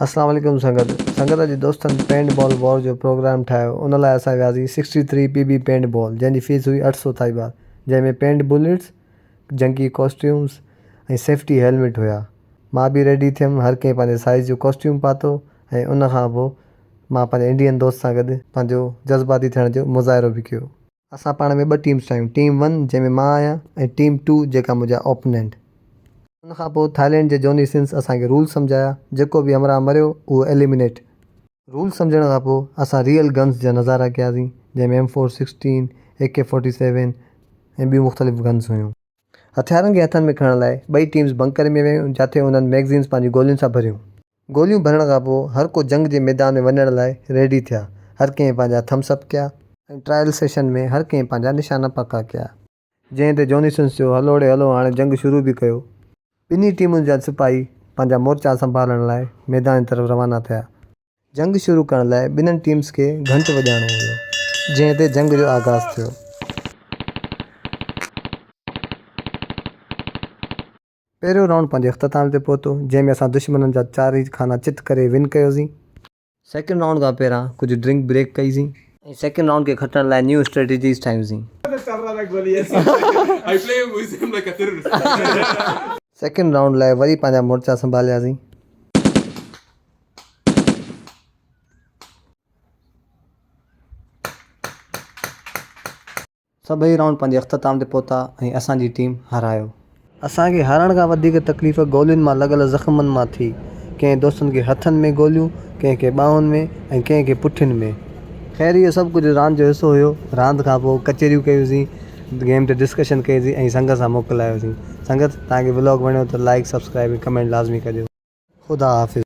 اسلام عليڪم سنگت سنگت اڄ دوستن پينٽ بال وار جو پروگرام ٺاهيو ان لاء اسان وياسين sixty three P B paint ball جنهن جي فيس هئي اٺ سو ٿائي بات جنهن ۾ پينٽ بليٽس جنگي ڪاسٽيومس ۽ سيفٽي هيلمٽ هيا مان به ريڊي ٿيم هر ڪنهن پنهنجي سائيز جو ڪاسٽيوم پاتو ۽ ان کان پوء مان پنهنجي انڊين دوست سان گڏ پنهنجو جذباتي ٿيڻ جو مظاهرو به ڪيو. اسان پاڻ ۾ ٻه ٽيمز ٺاهيون ٽيم ون جنهن ۾ مان آهيان ۽ ٽيم ٽو جيڪا منهنجا اوپننٽ. ان کان پوء ٿائلينڊ جي جوني سنس اسان کي رولز سمجهايا جيڪو به همراهه مريو اهو ايليمينيٽ. رولز سمجهڻ کان پوء اسان ريئل گنز جا نظارا ڪياسين جنهن ۾ ايم فور سڪسٽين، اي ڪي فورٽي سيون ۽ ٻيون مختلف گنز هيون. هٿيارن کي هٿن ۾ کڻڻ لاء ٻئي ٽيمز بنڪر ۾ ويون جاٿي انهن ميگزينز پنهنجي گولين سان ڀريون. گوليون ڀرڻ کان پوء هر ڪو جنگ جي ميدان ۾ وڃڻ لاء ريڊي ٿيا. هر ڪنهن پنهنجا ٿمس اپ ڪيا. ۽ ٽرائل سيشن ۾ هر ڪنهن پنهنجا نشانا پڪا ڪيا. جنهن تي جوني سنس چيو هلو ڙي هلو هاڻي جنگ شروع به ڪيو. ٻنهي ٽيمن جا سپاهي پنهنجا مورچا سنڀالڻ لاء ميدان جي طرف روانا ٿيا. جنگ شروع ڪرڻ لاء ٻنهن ٽيمز کي گهنٽ وڄائڻو هيو. جنهن تي جنگ جو آغاز ٿيو. پهريون رائونڊ پنهنجي اختتام تي پهتو، جنهن ۾ اسان دشمنن جا چار ئي خانا چت ڪري ون ڪيوسين. سيڪنڊ رائونڊ کان پهريان ڪجهه ڊرنڪ بريڪ ڪئي سين. ۽ سيڪنڊ رائونڊ کي کٽڻ لاء نيون اسٽريٽجيز ٺاهيون سين. سيڪنڊ رائونڊ لاء وري پنهنجا مورچا سنڀالياسين. سڀئي رائونڊ پنهنجي اختتام تي پهتا ۽ اسان جي ٽيم هارايو. اسان کي هارڻ کان وڌيڪ تڪليف گولين مان لڳل زخمن مان ٿي. ڪنهن دوستن کي هٿن ۾ گوليون، ڪنهن کي ٻانهن ۾ ۽ ڪنهن کي پٺين ۾. خير اهو سڀ ڪجهه راند جو حصو هيو. راند کان پوء ڪچهريون ڪيون سين، گيم تي ڊسڪشن ڪئي سين ۽ سنگت سان موڪلايوسين. سنگت توهان کي ولاگ وڻيو ته لائيڪ، سبسڪرائيب ۽ ڪمينٽ لازمي ڪجو. خدا حافظ.